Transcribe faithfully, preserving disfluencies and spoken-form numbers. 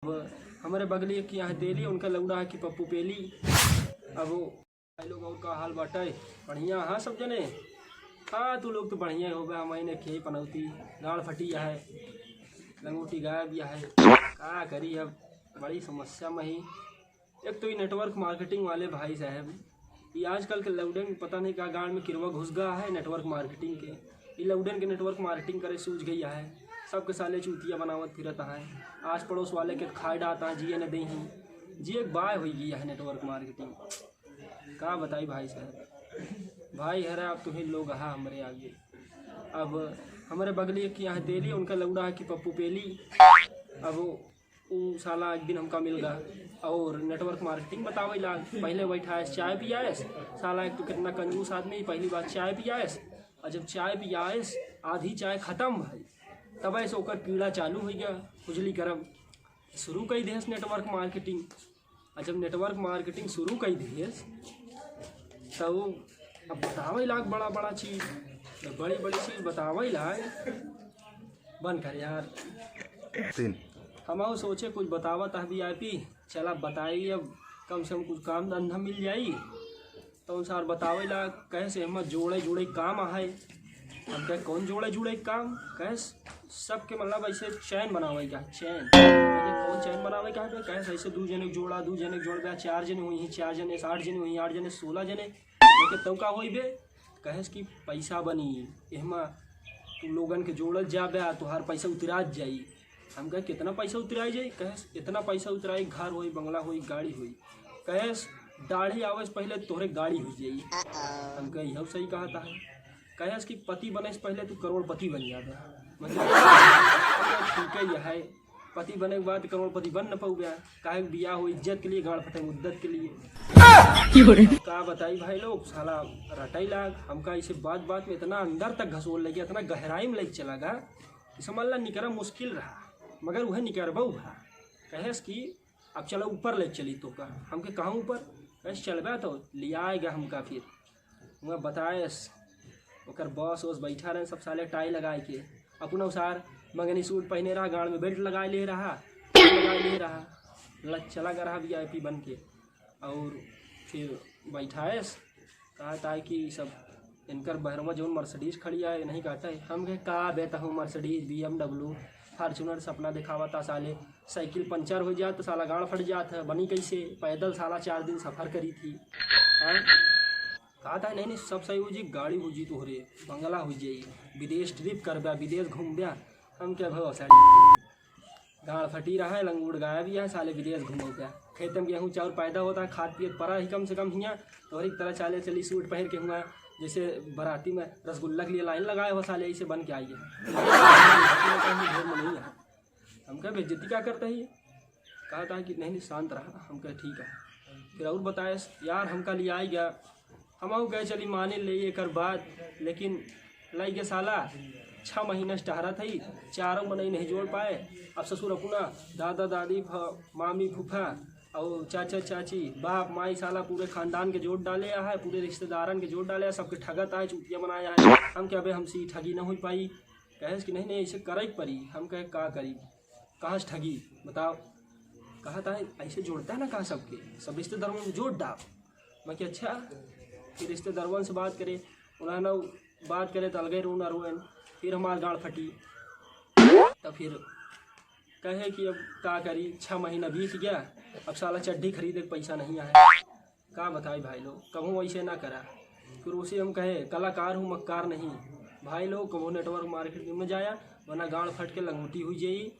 अब हमरे बगली की यहाँ तेली, उनका लौड़ा है कि पप्पू पेली। अब वो भाई लोग, और का हाल बाटे? बढ़िया, हाँ, सब जने? हाँ, तू लोग तो बढ़िया हो बे, हमने खेई पनौती, गाड़ फटी है, लंगोटी गायब या है, का करी अब, बड़ी समस्या में ही। एक तो ये network marketing वाले भाई साहब, ये आजकल के लौडन पता नहीं का गांड में किरवा घुस गया है network marketing के। ये लौडन के network marketing करे सूझ गई है, सबके साले चूतिया बनावत फिरत है, आस पड़ोस वाले के खाए डाता है, जिए न दे ही, जिए बाय हो गई है network marketing। का बताई भाई साहब, भाई हरा, अब तुम्हें लोग हा हमरे आगे। अब हमरे बगली एक यहाँ तेली, उनका लौड़ा है कि पप्पू पेली। अब उ साला एक दिन हमका मिल गया और network marketing बतावे लाग। पहले बैठाएस चाय पियाएस, साला एक तो कितना कंजूस आदमी, पहली बात चाय पियाएस, और जब चाय पियाएस, आधी चाय खत्म भई, तब ऐसे ओकर पीड़ा चालू हो गया, खुजली करब। शुरू कई देस network marketing। और जब network marketing शुरू कई देस, तब अब बतावे लाग बड़ा बड़ा चीज, बड़ी बड़ी चीज बतावे लाग। बंद कर यार। तीन। हम सोचे कुछ बतावत है VIP, चला बताई, अब कम से कम कुछ काम धंधा मिल जाई। तो उनसार बतावे ला, कहेस एमा जोड़े जुड़े काम आहे। हम कहे कौन जोड़े जुड़े काम? कहेस सबके मतलब ऐसे चैन बनावे का, चैन। कहे कौन चैन बनावे का है? कहेस ऐसे दू जने के जोड़ा, दू जने के जोड़बे, चार जने होइहीं, चार जने, आठ जने होइहीं, आठ जने, सोलह जने। लेकिन तब का होई बे? कहेस कि पैसा बनी, एहमा तू लोगन के जोड़ल जाबे, आ तोहार पैसा उतरात जाई। हम कहे कितना पैसा उतराई जाई? कहेस इतना पैसा उतराई, घर होई, बंगला होई, गाड़ी होई। कहेस दाढ़ी आवे से पहले तोहरे गाड़ी हो जाई। हम कहे यह सही कहा था। कहेस कि पति बने से पहले तू करोड़पति बन जाबे। मतलब ठीक है, यह है, पति बने के बाद करोड़पति बन न पउबे, काहे कि बियाह हो इज्जत के लिए, गाड़ फटे मुद्दत के लिए। का बताई भाई लोग, साला रटाई लाग, हमका इसे बात बात में इतना अंदर तक घसोल लगे, इतना गहराई में लेके चला गा, कि समझ ला निकरा मुश्किल रहा, मगर वह निकरबा हुआ। कहेस कि अब चलो ऊपर ले चली तो का, हमके कहाँ ऊपर? कहेस चलबे तो लियाएगा हमका फिर। वहाँ बताएस, ओकर बॉस वॉस बैठा रहे, सब साले टाई लगाए के, अपना उसार मंगनी सूट पहने रहा, गाड़ में बेल्ट लगाए ले रहा, लगाए ले रहा, लच चला गया रहा VIP बन के। और फिर बैठाएस, कहा था कि सब इनकर बहरवा जौन मर्सिडीज खड़ी है, नहीं कहता है। हम कहे का बे तहु मर्सिडीज, BMW, Fortuner सपना दिखावा था साले, साइकिल पंचर हो जात तो साला गाड़ फट जात है, बनी कैसे? पैदल साला चार दिन सफर करी थी। हाँ? कहा था नहीं नहीं, सब सही हो जी, गाड़ी हो जी तोहरे, बंगला हो जाई, विदेश ट्रिप करब्या, विदेश घूमब्या। हम क्या भव साड़ी गाड़ फटी रहा है, लंगूड़ गाया भी है, साले विदेश घूमो क्या? खेत में गेहूँ चाउर पैदा होता है, खाद पियत परा ही कम से कम हियाँ। तोहरी तरह चाले चली सूट पहन के हुआ, जैसे बराती में रसगुल्ला के लिए लाइन लगाए हो साले, ऐसे बन के आई है। हम कहे बेइज्जती का करता है ये? कहा था कि नहीं नहीं, शांत रहा। हम कहे ठीक है। फिर और बताएस यार, हमका लियाई गया, हम गए चली माने ले एकर बात, लेकिन लाई गया साला छः महीना से टहरत है, चारों मनई नहीं जोड़ पाए। अब ससुर अपना दादा दादी, फ-, मामी फूफा और चाचा चाची, बाप माई, साला पूरे खानदान के जोड़ डाले है, पूरे रिश्तेदारन के जोड़ डाले है, सबके ठगत है, चूतिया बनाया है। हम क्या बे, हमसे ई ठगी न हो पाई? कहेस कि नहीं नहीं, ऐसे करे के पड़ी। हम कहे का करी, कहाँ से ठगी बताओ? कहा था ऐसे जोड़ता है ना, कहा सबके, सब रिश्तेदारों में जोड़ डाल। मैं कि अच्छा। फिर रिश्तेदारों से बात करे, उन्होंने बात करे तो अलगे रोना रोएन, फिर हमार गाड़ फटी। तो फिर कहे कि अब का करी, छः महीना बीत गया, अब साला चड्ढी खरीदे के पैसा नहीं आया। का बताई भाई लोग, कबहूँ ऐसे ना करा। फिर उसे हम कहे कलाकार हूँ, मक्कार नहीं। भाई लोग, कबहूँ network marketing में जाया, वरना गाड़ फट के लंगोटी हुई जाई।